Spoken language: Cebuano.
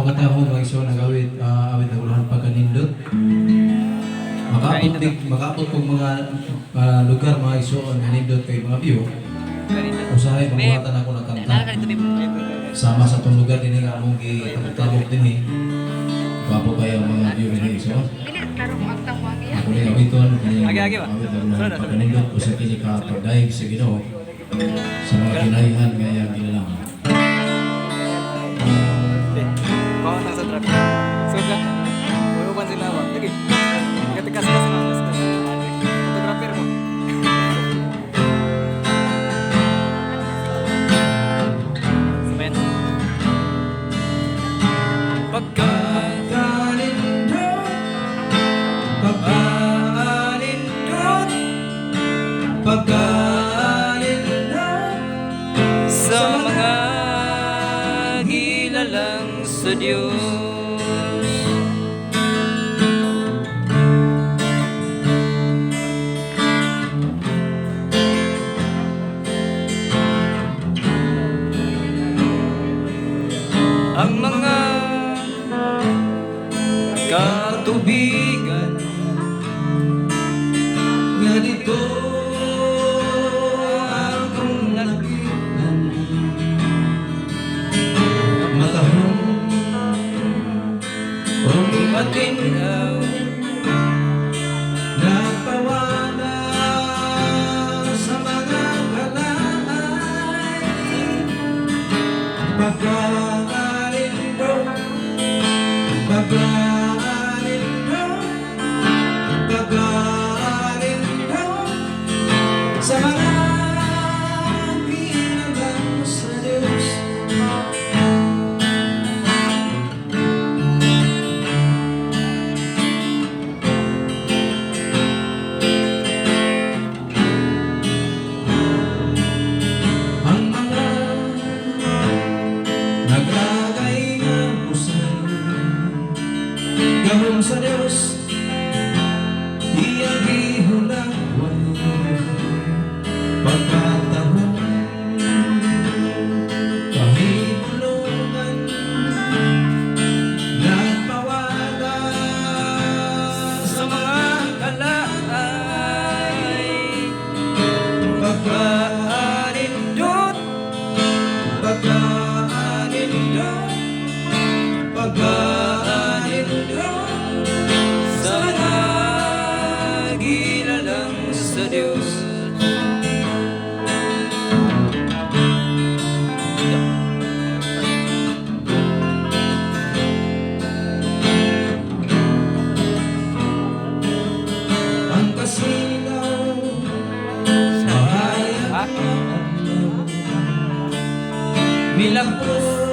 katahom, mga igsoon, nag-awit, awit na ulahan pagkanindot. Makaabot makaabot kog mga lugar, mga igsoon, nga nindot kay mga view. Usahay mabuhatan ako ng kanta. Sama sa tong lugar dinhi nga among gitabok-tabok dinhi. Gwapo kayo ang mga view dinhi, igsoon. Dili klaro kung ang tawag iya. Ako ning awiton kini Agi, agi ba? awit na ulahan pagkanindot usa kini ka pagdayeg sa Ginoo sa mga kinahihan nga iyang ginalang. Kau nang sa traffic. So ka. Ulo sila ba? Lagi. Katikas ka sa mga photographer mo. Sabayan. Pagkanindot, pagkanindot, pagkanindot Sa mga gilalang sa Diyos. Ang mga katubigan nga dito akong lakitan, matahong o matinaw nagpawala sa mga kalaay. Pagkalindot, pagkalindot, pagkalindot sa mga ginalang sa Diyos. Ang mga nagkakaingapusan, gahom sa Diyos iyang gihulagway. Pagkatahong kahibulungan, nagpawala sa mga kalaay. Pagkanindot, pagkanindot, pagkanindot sa mga gilalang sa Diyos. Ang kasilaw, mahayag Ha? na adlaw, Milagros.